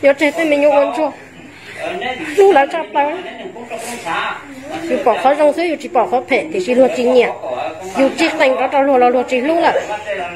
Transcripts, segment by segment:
Yuav tseg tej me nyuam ua ntsuag, hlub lawv tshaj plaws. Yus pom qhov zoo xwb, yus tsis pom qhov phem, tiam sis luag tsis nyiam. Yus tsis qees rov rau luag los luag tsis hlub lawm.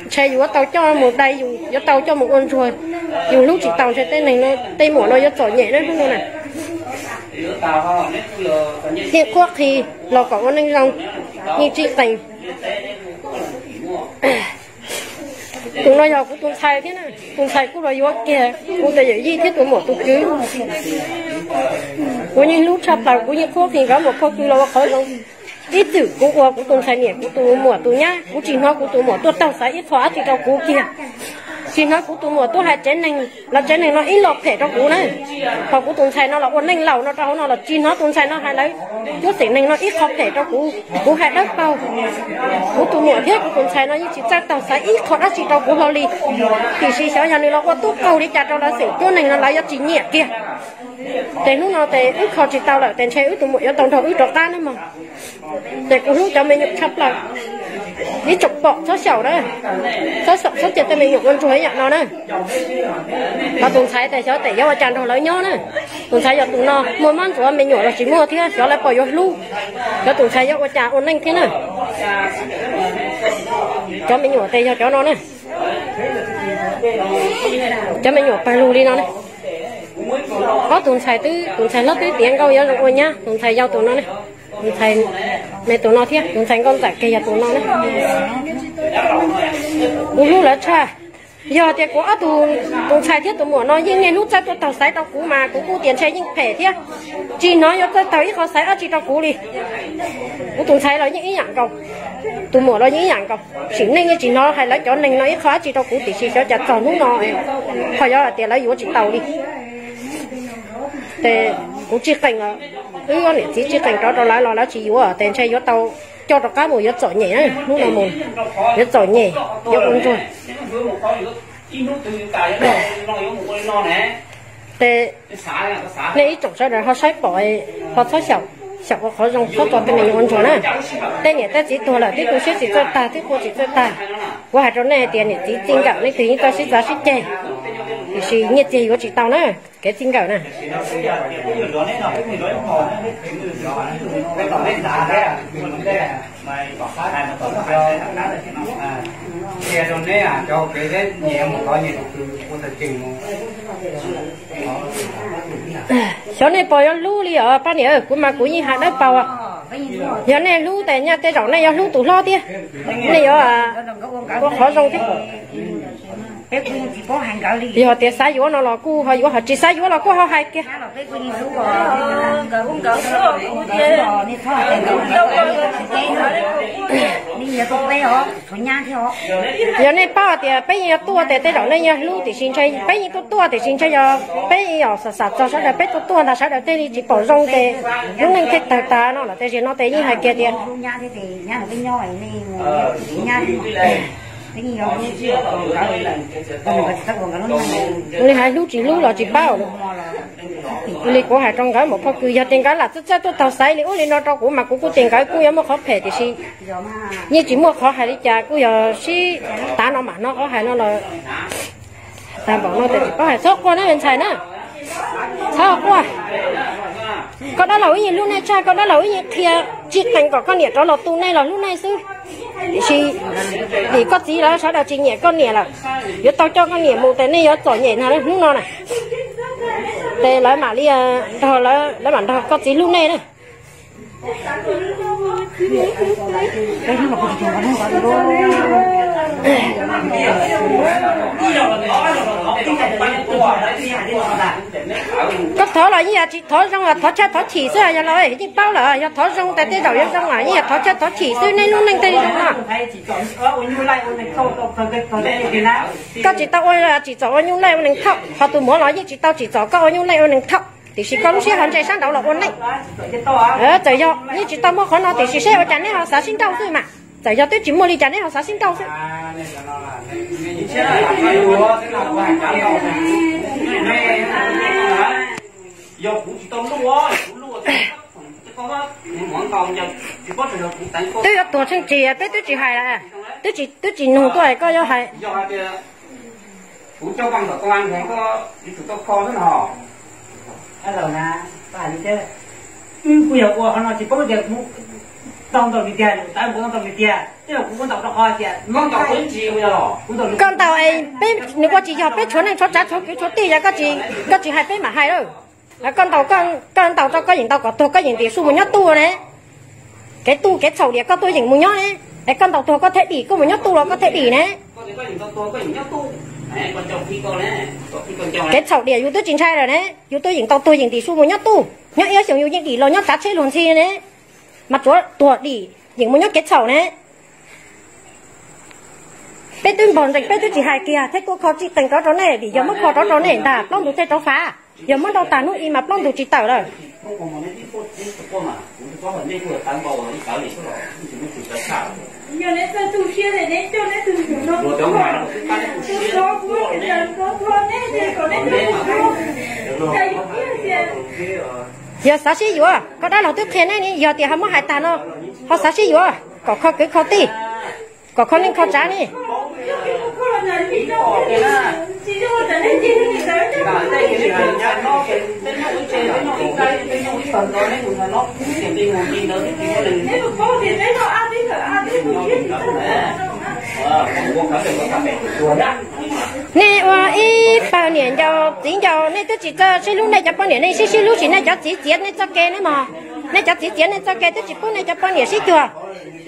Ntshe yus yuav tau coj mus dai, yus yuav tau coj mus ua ntsuag. Yus hlub tsis tau, ntshe tej neeg no, tej muam no yuav txom nyem na hnub no na. Yeej qhuab qhis los kom ua neej zoo, yeej tsis qees. Tus no yog kuv tus ntxhais thiab na, tus ntxhais kuj los yuav kiag kuv tus yawm yij thiab tus muam tus kwv. Kuv yeej hlub tshaj plaws, kuv yeej qhuab qhis nkawd muam phauj kwv los ua qhov zoo. Ib txwm kuv ua kuv tus ntxhais niam, kuv tus muam tus nyab, kuv tsis hnov kuv tus muam tuaj taug xaiv ib qho dab tsi rau kuv kiag. Tsis hnov kuv tus muam tuaj hais tsev neeg los tsev neeg no ib lo phem rau kuv na. Ho kuv tus ntxhais no los ua neej laus no rau hauv no los tsis hnov tus ntxhais no hais lawv cuab xeem neeg no ib qho phem rau kuv. Kuv hais dawb paug, kuv tus muam thiab kuv tus ntxhais no yeej tsis txawj taug xaiv ib qho dab tsi rau kuv hlo li. Tiam sis xyov yog nws los ua tub qaug li cas rau lawv xeem cuab neeg no lawv yuav tsis nyiam kiag. Ces hnub no ces wb kho tsis tau lawm ces ntshe wb tus muam yuav tau nrog wb rov qab nawb mog. Ces kuv hlub cov me nyuam tshaj plaws, ib tsoom pom txhob xyaum na, txhob xyaum txhob cia tej me nyuam ua ntsuag ib yam no na. Ho tus ntxhais ces xyov tes yuav ua cas nrog lawv nyob na. Tus ntxhais yog tus no muaj mab ntxuav me nyuam los tsis muaj thiab, xyov lawv puas yuav hlub. Cov tus ntxhais yuav ua cas ua neej thiab na. Cov me nyuam ces yog cov no na. Cov me nyuam pawg lug li no na. Ob tus ntxhais twb, tus ntxhais hlob twb tiav nkauj yuav zoo ua nyab, tus ntxhais yau tus no ne, tus ntxhais me tus no thiab, tus ntxhais nkauj ntxawm kiag yog tus no ne. Kuv hlub lawv tshaj. Yog tias kuv ob tug, tus ntxhais thiab tus muam no yeej niaj hnub txawj tuaj taug xaiv rau kuv mas kuv kuj tias ntshe yeej phem thiab, tsis hnov yuav txawj taug ib qho xaiv dab tsi rau kuv li. Kuv tus ntxhais los yeej ib yam nkaus, tus muam los yeej ib yam nkaus, sim neej yeej tsis hnov hais lawv cov neeg no ib qho dab tsi rau kuv, tiam sis xyov cas txog hnub no ho yuav hais tias lawv yuav tsis tau li. Ces kuv tsis qees, wb niam txiv tsis qees rov rau lawv los lawv tsis yuav ces ntshe yuav tau coj rov qab mus yuav txom nyem, hnub no mus yuav txom nyem, yuav ua ntsuag. Ces nej ib tsoom sawv daws ho saib pom, ho txhob xyaum, xyaum ua qhov zoo, txhob tso tej me nyuam ua ntsuag na. Tej niam tej txiv tuag lawm twb tu siab tsis txawj tag, twb qhua tsis txawj tag. Kuv hais rau nej tias niam txiv txij nkawm nej twb yeej tau sib txav sib ceg, tiam sis nyiaj txiag yuav tsis tau na, kev txij nkawm na. Xyov nej puas yuav hlub li os pab niam, kuv mas kuv yeej hais dawb paug. Yog nej hlub ces nyaj tej zaum nej yuav hlub tus hlob thiab, nej yuav ua qhov zoo thiab. Yog tias xav yuav no los kuj ho yuav, ho tsis xav yuav los kuj ho hais kiag. Yog nej paub tias peb yeej yuav tuaj ces tej zaum nej yeej hlub, tiam sis ntshe peb yeej tuaj tuaj, tiam sis ntshe yog peb yeej yom xam xam txog sawv daws, peb tuaj tuaj ntag sawv daws thiaj li tsis pom zoo ces lub neej thiaj tawg tas no los tej zaum no ces yeej hais kiag tias li hais hlub tsis hlub los tsis paub. Li kuv hais rau nkawd mus phoj kws, yog tias nkawd lam txawj txawj tuaj taug xaiv li ub li no rau kuv mas kuv kuj tias nkawd kuj yuav muaj qhov phem, tiam sis yeej tsis muaj qhov hais li cas, kuj yog sib tav no mam hnov qhov hais no los. Tag npaum no ces tsis paub hais, txhob quaj na me ntxhais na, txhob quaj. Koj dab laug wb yeej hlub nej tshaj, koj dab laug wb yeej qhia tsis qees kom koj niam rov los tu nej los hlub nej xwb. Tiam sis vim koj txiv lawv sawv daws tsis nyiam koj niam lawm, yuav tau coj koj niam mus ces nej yuav txom nyem na hnub no na. Ces lawv mam li nrog, lawv mam nrog koj txiv hlub nej na. Koj thov los yeej yog tsis thov zoo, thov tshaj thov chim xwb, yog los yeej paub lawm, yog thov zoo tas tej zaum yuav zoo, yeej yog thov tshaj thov chim xwb, nej lub neej tej zoo no. Koj tsis tau ua tsim txom ua nyuj laij ua neeg thauj, ho tus muam los yeej tsis tau tsim txom koj ua nyuj laij ua neeg thauj, tiam sis koj lub siab ho ntse sab nraud los ua neej. Txawm yog yeej tsis tau muaj qhov no tiam sis seb ua cas neb ho xav sib nrauj xwb mas, txawm yog twb tsis muaj li cas neb ho xav sib nrauj xwb. Twb yuav tuag tsheej tsis peb twb tsis hais, twb tsis, twb tsis nug tuaj koj yuav hais. Kuv coj paj ntaum tau av nrhe koj yuav tsum tau kho xwb no. Wb kuj yog ua qhov no tsis paub tias kuv tau ntau li tiag, kuv tau ntau li tiag, twb yog kuv ua ntau rau qhov tias koj ntaus, nws ua tsis yog peb tshuav neej tshuav tsav tshuav kwv tshuav tij, yog koj tsis hais peb mam hais lawm. Koj ntaus, koj ntaus rau koj yeem ntaus kom tuag koj yeem ntim su mus nyob tuj ne. Kev tuj kev txhaum diam koj tuaj yeem mus nyob ne. Es koj ntaus tuag koj thiaj dim, koj mus nyob tuj los koj thiaj dim ne. Kev txhaum diam yus twb tsis ntshai lawm ne, yus tuaj yeem ntaus tuag yeem ntim su mus nyob tuj, nyob ib xyoos yus yeej dim los nyob tsav tsheb luag ntxhi ne. Mas tsuav tuag dim yeem mus nyob kev txhaum ne. Peb twb npog nrees peb twb tsis hais kiag thiab tuaj kho tsis qees rov rau nej vim yog muab kho rov rau nej ntag plaub ntug thiaj rov fav. Yog muab nrauj tag hnub ib mas plaub ntug tsis tawm lawm. Yog xav sib yuav, koj dab laug twb qhia neb ne, yog tias ho muab hais tag no, ho xav sib yuav kom kho kwv kho tij, kom kho neej kho tsav ne. Nej ua ib pawg niam ncaus txiv ncaus, nej twb tsis txawj sib hlub, nej cov poj niam nej sib sib hlub, sim nej cov txiv txiav nej txoj kev ne mog. Nej cov txiv txiav nej txoj kev twb tsis pub nej cov poj niam sib cuag.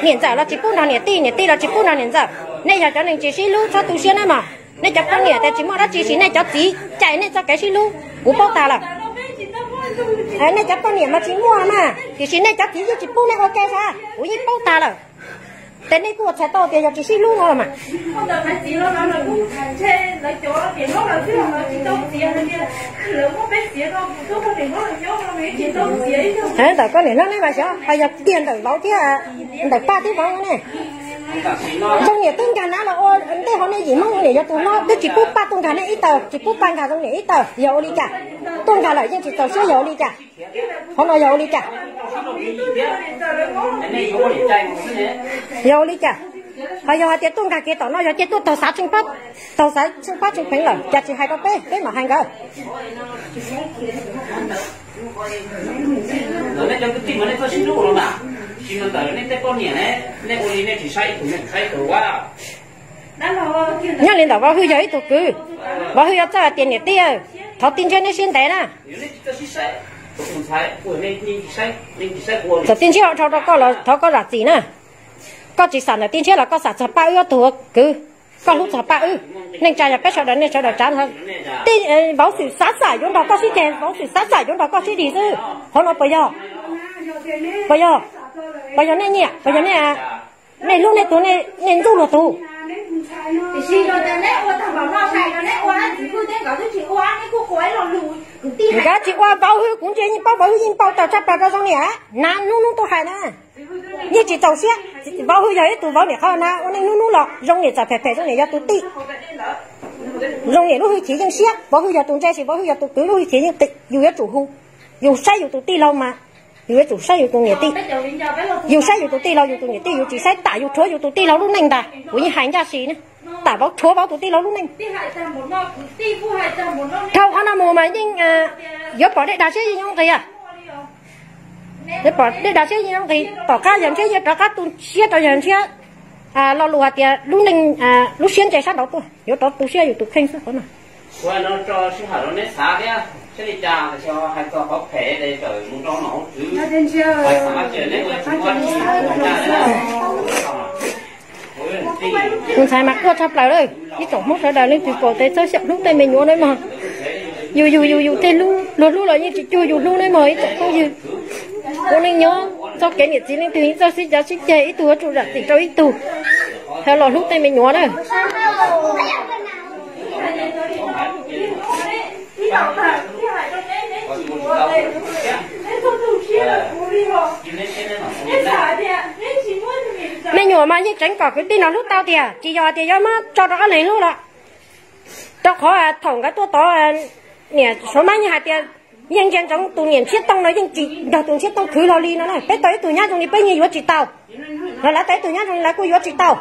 Niam ntxawm los tsis pub nrog niam tij, niam tij los tsis pub nrog niam ntxawm. Nej yog cov neeg tsis sib hlub txhob tu siab na mog. Nej cov poj niam tias tsis muaj dab tsi sim nej cov txiv cais nej txoj kev sib hlub, kuv paub tas lawm. Nej cov poj niam mas tsis muaj mas tiam sis nej cov txiv yeej tsis pub nej ua ke sas, kuv yeej paub tas lawm. Ces nej kuj ua txhais tau tias yog tsis sib hlub no los mas. Ntawm koj niam hlob neb mas xyov ho yog tiag ntawm vauv thiab, ntawm Paj thiab vauv ne. Zoo niam twb nkag nab los ua ntej ho nej yim Hmoob zoo niam yog tus hlob twb tsis pub Paj tuaj nkag nej ib taw, tsis pub Paj nkag zoo niam ib taw, yog ua li cas? Tuaj nkag lawm yeej tsis txaus siab, yog ua li cas? Qhov no yog ua li cas? Yog ua li cas? Ho yog hais tias tuaj nkag kev tom no yog cia tuaj taug xav tsheej pab, taug xav tsheej pab tsheej pheev lawm cas tsis hais rau peb, peb mam hais nkawd. Nyob li ntawm Vauv Hwj yog ib tug kwv, Vauv Hwj yuav txawj hais tias niam tij, thov tij ntshiab neb siab ntev na. Txawm tij ntshiab ua dhau rau koj los thov koj zam txim na. Koj tsis xam ntawm tij ntshiab los koj xam txog Paj wb ob tug kwv. Koj hlub txog Paj wb. Neej tsa yog peb sawv daws, nej sawv daws tsav. Tij, Vauv Xwm xav xam yuav nrog koj sib ceg, Vauv Xwm xav xam yuav nrog koj sib dig xwb. Qhov no puas yog? Puas yog? Puas yog nej nyiam? Puas yog nej, nej hlub nej tus, nej ntxub luag tus? Nkawd tsis ua Vauv Hwj, kuv ntsia yeej paub Vauv Hwj yeej npau taws tshaj plaws rau zoo niam na, hnub hnub tuaj hais na. Yeej tsis txaus siab, Vauv Hwj yog ib tug vauv niam qhov na ua neej hnub hnub los zoo niam txawm phem phem, zoo niam yog tus tij. Zoo niam lub hwj chim yeej siab, Vauv Hwj yog tus ntse, sis Vauv Hwj yog tus kwv lub hwj chim yeej, yus yuav tsum hu, yus saib yus tus tij laug mas yus yuav tsum saib yus tus niam tij. Yus saib yus tus tij laug, yus tus niam tij yus tsis saib, tam yus rhuav yus tus tij laug lub neej ntag, kuv yeej hais ncaj si na, tam Vauv rhuav Vauv tus tij laug lub neej. Dhau qhov no mus mas yeej yuav pom dej dag siab yeej yooj nqis. Yuav pom dej dag siab yeej yooj nqis, tom qab yawg ntshiab yeej rov qab tu siab rau yawg ntshiab. Lo lus hais tias lub neej, lub siab ntse sab nraud tuaj, yuav rov tu siab yus tus kheej xwb qhov no. Tus ntxhais mas quaj tshaj plaws lawm, ib tsoom Hmoob sawv daws leej twg pom tes txhob xyaum hlub tej me nyuam na mog. Yus yus yus yus tej hlub, luag hlub los yeej tsis cuag yus hlub na mog ib tsoom phooj ywg. Ua neej nyob txoj kev niam txiv leej twg yeej txawj sib cav sib ceg, ib tug yuav tsum zam txim rau ib tug. Thov los hlub tej me nyuam na. Me nyuam mas yeej tseev kom kwv tij no hlub tau tiag, tsis yog tias yuav muab tso rau ob leeg hlub los. Rau qhov thaum nkawd tuaj tod, niam Suav Mab yeej hais tias yeej ntsia ntsoov tus niam Ntshiab Tooj no yeej tsis nrog tus Ntshiab Tooj khwv hlo li no na. Peb tau ib tug nyab zoo li peb yeej yuav tsis tau, los lawv tau ib tug nyab zoo li lawv kuj yuav tsis tau.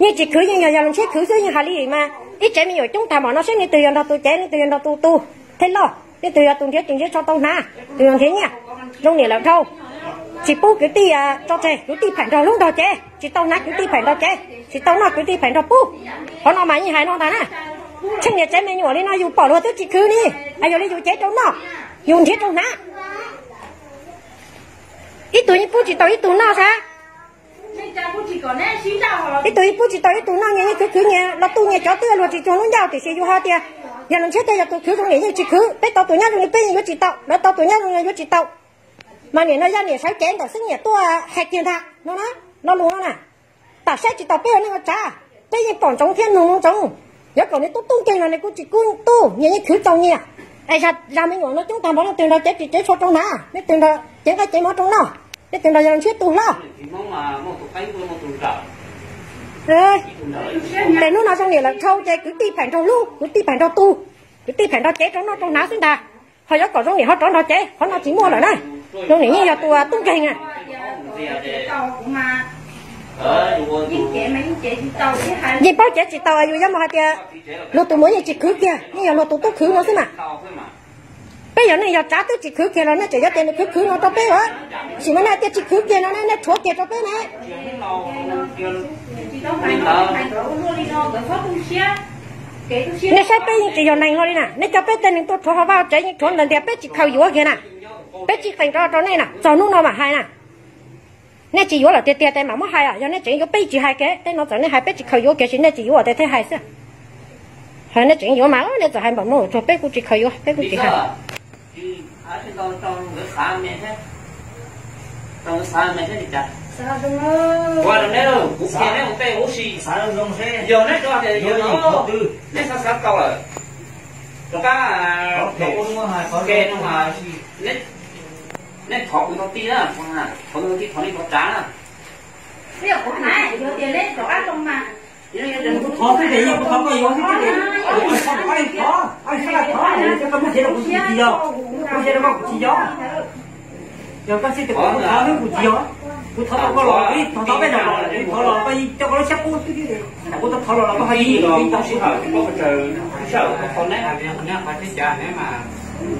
Yeej tsis khwv, yeej yog yog Ntshiab khwv xwb, yeej hais li mas Ib tsev me nyuam coob tag npaum no seb leej twg yuav nrog tus cev, leej twg yuav nrog tus tu, thiaj loj, leej twg yuav tus nrhiav tsis nrhiav tso tau hnav, tus yuav nrhiav nyiaj. Zoo niam lawm dhau, tsis pub kwv tij tso tseg, kwv tij pheem nrog hlub nrog cev, tsis tau hnav kwv tij pheem nrog cev, tsis tau noj kwv tij pheem nrog pub. Qhov no mas yeej hais no ntag na. Tsheej niam tsev me nyuam li no yus pom luag twb tsis khwv ni, es yog li yus cev rau noj, yus nrhiav rau hnav. Ib tug yeej pub tsis tau ib tug noj sab. Ib tug yeej pub tsis tau ib tug noj, nyias yeej khwv khwv nyias los tu nyias cov twb luag tsis cuag lub ncauj, tiam sis yus hais tias yog luag ntshiab tias yog tus khwv zoo niam yeej tsis khwv, peb tau tus nyob zoo li peb yeej yuav tsis tau, lawv tau tus nyob zoo li yuav tsis tau. Mas niam no yog niam sawv cev ntawm xeeb niam tuaj hais kiag ntag no na, lo lus no na. Tam saib tsis taus peb ua neej ua tsav, peb yeej pom ntsoov thiab nug ntsoov. Yuav kom nws tub tub nkeeg los nws kuj tsis kub tub, nyias yeej khwv txaus nyias. Es zag me nyuam no coob tag npaum, leej twg nrog cev ris cev tsho rau hnav, leej twg nrog cev nqaij cev mov rau noj, leej twg nrog yawg Ntshiab tu hlob. Ces hnub no zoo niam lawm dhau ces kwv tij pheem nrog hlub, kwv tij pheem nrog tu, kwv tij pheem nrog cev rau noj rau hnav xwb ntag. Ho yuav kom zoo niam ho rov nrog cev, qhov no tsis muaj lawm na. Zoo niam yeej yog tus tub nkeeg na. Yeej paub cev tsis tau, yus yuav mus hais tias luag tus muam yeej tsis khwv kiag, yeej yog luag tus tub khwv no xwb mas. Peb yog neeg yog tsav twb tsis khwv kiag los nej tseem yuav tias nws khwv khwv no rau peb ua. Sim no nej tias tsis khwv kiag no nej rhuav kiag rau peb ne. Nej saib peb yeej tsis yog neeg hlo li na, nej coj peb tej neeg tuaj rhuav hauv vaj tsev yeej rhuav ntawd ntias peb tsis khaws yuav kiag na. Peb tsis qees rau rau nej na, txog hnub no mam hais na. Nej tsis yuav lawm tiag tiag tes mam muab hais, yog nej tseem yuav peb tsis hais kiag, tej no txawm nej hais peb tsis khaws yuav kiag, sis nej tsis yuav tes thiaj hais xwb. Hais nej tseem yuav mas nej txawm hais npaum no tsuas peb kuj tsis khaws yuav, peb kuj tsis hais. Nej thov kuv tau tij na, thov kuv tau tij thov nej thov tsav na. Kuv thov xwb ces kuv thov koj yuav xwb ces kuv thov, thov, thov, koj muab qhia rau kuv tsis yog, kuv qhia rau koj kuv tsis yog. Yog koj xwb ces kuv thov xwb kuv tsis yog. Kuv thov tau koj los kuv thov peb los, kuv thov los koj coj koj lub siab pub xwb, kuv thov los los koj ho ib los sij hawm koj tsaws sij hawm koj qhov neb, neb qhov teb chaws neb mas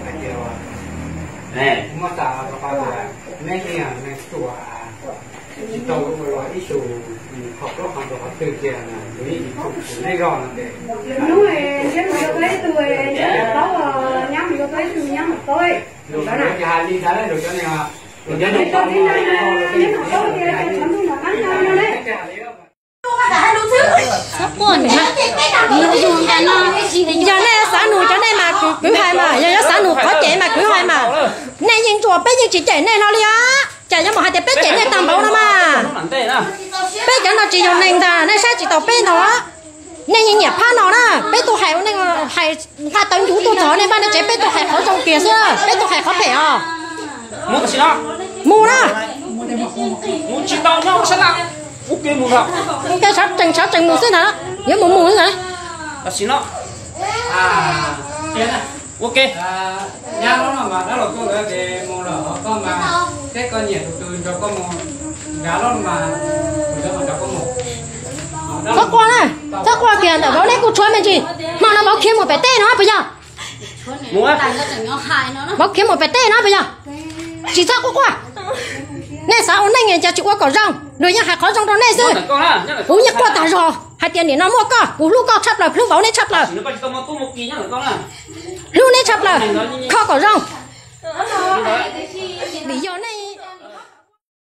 hais tias muab txog rau qhov tias neb tsis yog neeg tuaj tsis tau los ib xyus, qhov plaub qhov ntug qhov twg tiag, neb zog no ces lus tsis hais li ntawd, lus cov neeg, lus cov neeg txhob quaj, nug yus nkaus no. Yog nej xav nug cov nej mas kwv hais mas, yog yuav xav nug qhov cem mas kwv hais mas. Nej yeej ntsuas peb yeej tsis cem nej hlo li os. Cas yuav mus hais tias peb cem nej tag npaum no mas. Peb cov no tsis yog neeg ntag, nej saib tsis taus peb ntag. Nej yeej nyiam phab no na, peb tuaj hais ua neej hais nqa tawv ncuv tuaj txog nej vaj nej tsev, peb tuaj hais qhov zoo kiag xwb, peb tuaj hais qhov phem os. Mus na. Mus tsis tau nyob sab laj, ua ke mus ntag. Ua ke sawv tsees sawv tsees mus xwb ntag, yuav mus mus xwb ntag. Tam sim no ua ke. Nyab loj no mas dab laug tuaj lawm ces mus lawm, koj mas seb koj nyiam tus twg nrog koj mus. Nyab loj no mas tus twg nrog koj mus. Txhob quaj na, txhob quaj kiag ntawm vauv, neb kuj tshuav me ntsis. Hmo no vauv khiav mus pem teb no puas yog? Vauv khiav mus pem teb no puas yog? Tsis txhob quaj quaj. Nej xav ua neej cas tsis ua kom zoo, luag yeej hais qhov zoo rau nej xwb. Kuv yeej quaj tag zog hais tias nim no muaj koj, kuv hlub koj tshaj plaws, hlub vauv neb tshaj plaws, hlub neb tshaj plaws, kho kom zoo. Vim yog nej